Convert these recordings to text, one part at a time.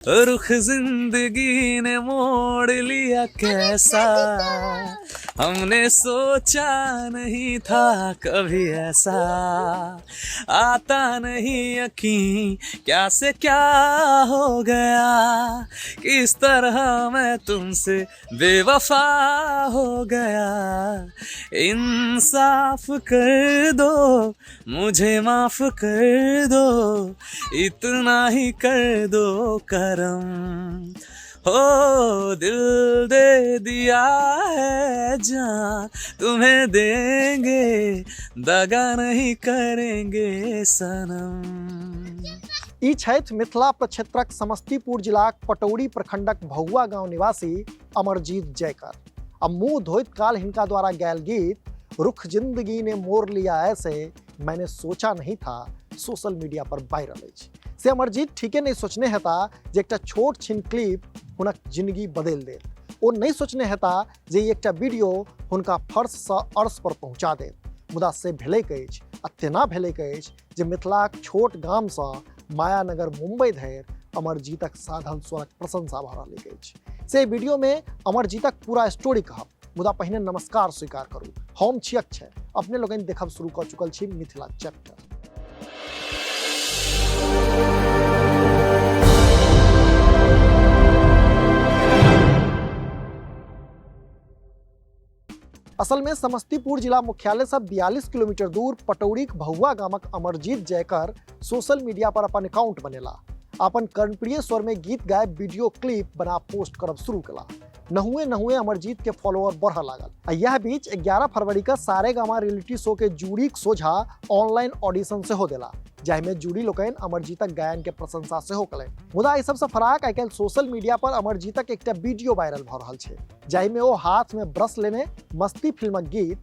रुख जिंदगी ने मोड़ लिया कैसा, हमने सोचा नहीं था कभी ऐसा। आता नहीं यकीन क्या से क्या हो गया, किस तरह मैं तुमसे बेवफा हो गया। इंसाफ कर दो, मुझे माफ कर दो, इतना ही कर दो करम। हो दिल दे दिया है जान तुम्हें देंगे, दगा नहीं करेंगे सनम। ई छथि मिथिला प्रक्षेत्रक समस्तीपुर जिलाक पटौरी प्रखंडक भौआ गांव निवासी अमरजीत जयकर। आ मुंह धोइत काल हिनका द्वारा गायल गीत रुख जिंदगी ने मोड़ लिया ऐसे मैंने सोचा नहीं था सोशल मीडिया पर वायरल अछि। से अमरजीत ठीके नहीं सोचने हेता जे एकटा छोट छिन क्लिप हुनक जिंदगी बदलि देत। ओ नहीं सोचने हेता जे ई एकटा वीडियो हुनका फर्श सँ अर्श पर पहुंचा देत। मुदा से भेलैक अछि आ तेना भेलैक अछि जे मिथिलाक छोट गाम सँ मायानगर मुंबई धरि अमरजीतक साधल स्वरक प्रशंसा भऽ रहल अछि। से वीडियो में अमरजीतक पूरा स्टोरी कहब, मुदा पहिने नमस्कार स्वीकार करू। हम छी अक्षय, अपने लोकनि देखब शुरू कऽ चुकल छी मिथिला चैप्टर। असल में समस्तीपुर जिला मुख्यालय से 42 किलोमीटर दूर पटौरीक भहुआ गामक अमरजीत जयकर सोशल मीडिया पर अपन अकाउंट बनेला, अपन कर्णप्रिय स्वर में गीत गाय वीडियो क्लिप बना पोस्ट करब शुरू कला। नहुए नहुए अमरजीत के फॉलोअर बढ़ लागल आ यह बीच 11 फरवरी का सारेगामा रियलिटी शो के जूरी सोझा ऑनलाइन ऑडिशन सेहो देला, जाहिमे जूरी लोकनि अमरजीतक गायन के प्रशंसा सेहो कलनि। मुदा एहि सबसँ फराक आइ काल्हि सोशल मीडिया पर अमरजीतक एकटा वीडियो वायरल भऽ रहल छै, जाहिमे ओ हाथ में ब्रश लेने मस्ती फिल्मक गीत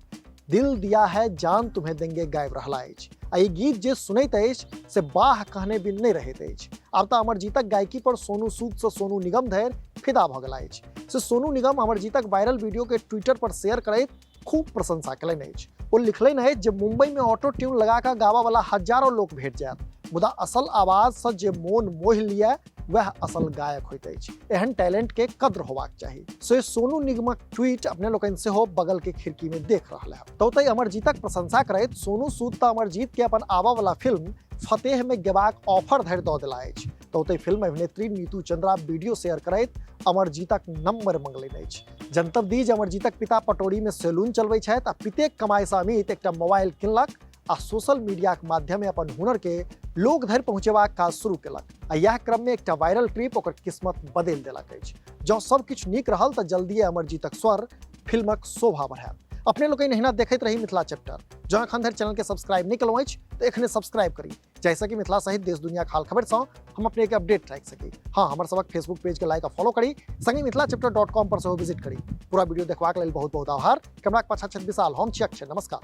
दिल दिया है जान तुम्हें देंगे गाबि रहला अछि। आ ई गीत जे सुनैत अछि से बाह कहने बिन नहि रहैत अछि। आब तऽ अमरजीतक गायकी पर सोनू सूद से सोनू निगम धरि फिदा भऽ गेला अछि। से सोनू निगम अमरजीतक वायरल वीडियो के ट्विटर पर शेयर करैत खूब प्रशंसा कयलनि अछि। ओ लिखलनि अछि जे मुंबई में ऑटो ट्यून लगा कऽ गाबऽ वाला हजारों लोक भेट जायत, मुदा असल आवाज से जे मोन मोहि लिअ वएह असल गायक होइत अछि। एहन टैलेंट के कद्र होबाक चाही। से सोनू निगमक ट्वीट अपने लोकनि सेहो बगल के खिड़की में देख रहल है। तो ओतहि अमरजीतक प्रशंसा करैत सोनू सूद तऽ अमरजीत के अपन आबऽ वाला फिल्म फतेह में गेबाक ऑफर धरि दऽ देला अछि। तो ओतहि फिल्म अभिनेत्री नीतू चंद्रा वीडियो शेयर करैत अमरजीतक नंबर मंगलनि अछि। जनतब दी जे अमरजीतक पिता पटौरी में सैलून चलबै छथि आ पितेक कमाई से अमित एकटा मोबाइल किनलक आ सोशल मीडियाक माध्यमे अपन हुनर के लोक धरि पहुंचेबाक काज शुरू केलक। आ यह क्रम में एकटा वायरल क्लिप ओकर किस्मत बदलि देलक अछि। जँ सब किछु नीक रहल तऽ जल्दिए अमरजीतक स्वर फिल्मक शोभा बढ़ायत। अपने लोकनि एहिना देखैत रही मिथिला चैप्टर। जँ एखन धरि चैनल के सब्सक्राइब नहि केलहुँ अछि तऽ एखने सब्सक्राइब करी, जाहिसँ कि मिथिला सहित देश दुनिया हाल खबर सँ हम अपने के अपडेट राखि सकी। हाँ, हमर सबक फेसबुक पेज के लाइक आ फॉलो करी, संगे मिथिला चैप्टर डॉट कॉम पर सेहो विजिट करी। पूरा वीडियो देखबाक लेल बहुत बहुत आभार। कैमराक पाछा छथि विशाल, हम छी अक्षय, नमस्कार।